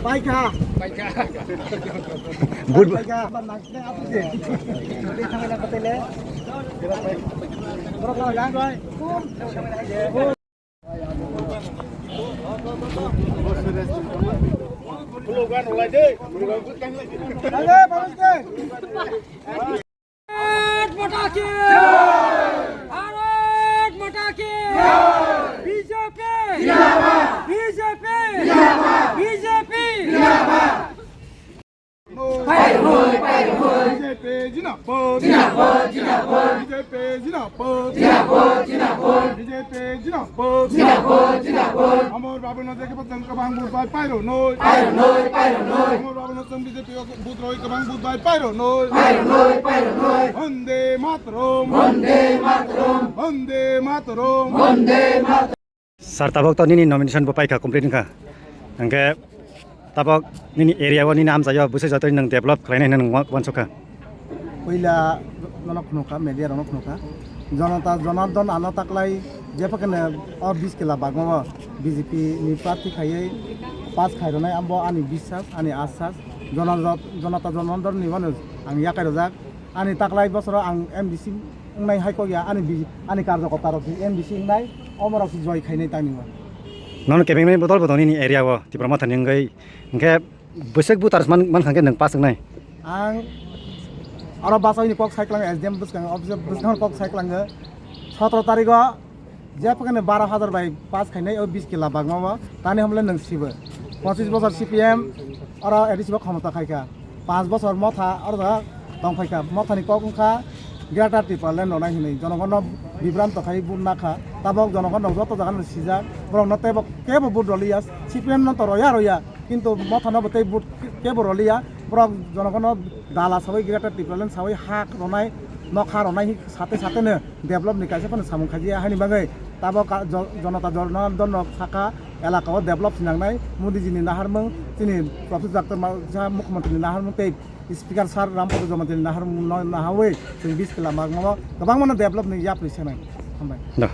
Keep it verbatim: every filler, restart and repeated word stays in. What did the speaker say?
Paikha. Paikha. Good. Paikha. Nang, nang, apa sih? Dia sama yang betul, ya? Berapa, ya? Bharat माता की जय। भारत माता की जय। बीजेपी जिंदाबाद। बीजेपी जिंदाबाद। बीजेपी जिंदाबाद। Pairo noi, pairo noi. B J P जिंदाबाद। जिंदाबाद, जिंदाबाद। B J P जिंदाबाद। जिंदाबाद, जिंदाबाद। B J P जिंदाबाद। जिंदाबाद, जिंदाबाद। Amar Babu no jeki patang kabang vote bai pairo noi. Pairo noi, pairo noi. Amar Babu no tang B J P vote roi kabang vote bai pairo noi. Pairo noi, pairo noi. Vande Mataram. Vande Mataram. Vande Mataram. Vande Mataram. Sir, tabok to nini nomination bo paikha, complete wngkha. Hwnkhe tabok nini area o, nini amchaio bwsai jotoni nwng develop khlainai hwnwi nwng wa-, wansukha? Puila norok khunukha, media rokno khunukha. Jonata Jonardon ano taklai jepha khe o bis kila bagmao B J P ni party khaiwi pass khairwnai, abo ani biswas, ani aswas. Jonajot-, Jonata Jonardon ni wano ang yakai rwjak. Ani taklai bosoro ang M D C wngnai hai kok ya, ani bi-, ani karjokota rok si M D C wngnai, omo rok si joy khainai tangni o. Nono kebengmani bodol bo tong nini area o, Tipra Motha ni wngwi. Hwnkhe bwswk voters man, man kha khe nwng pass wngnai? Ang oro bachai ni kok sai klango, S D M bwskango, office bwskango kok sai klango. Sotro tarikh o jepha khe baro hajar bai pass khainai o bis kila bagmao, tani hamle nwng sibo. Pochis bosor C P M oro A D C bo khomota khaikha. Panch bosor Motha oro tong phaikha. Mothani kok wngkha Greater Tipraland rwnai hinwi. Jonogonno bibranto khai vote nakha. Tabok jonogonno joto jaga no sijak. Borokno teibo kebo vote roliya. C P M no to roya roya. Kintu Mothano bo tei vote kebo roliya. Borok jonogonno dala sawi Greater Tipraland sawi hak rwnai, nokha rwnai sate sate no develop ni kaisa phano samung khajiya, haini bagwi tabok ka-, jo-, Jonata Jonardon rok saka elaka o develop swnangnai, Modi ji ni naharmung, chini Professor Doctor Ma-, sa Mukhyamantri ni naharmung tei Speaker Sir Rampada Jamatia ni naharmung no nahawi chwng bis kila magmao kwbangma no develop ni yapri sanai. Hambai. Da.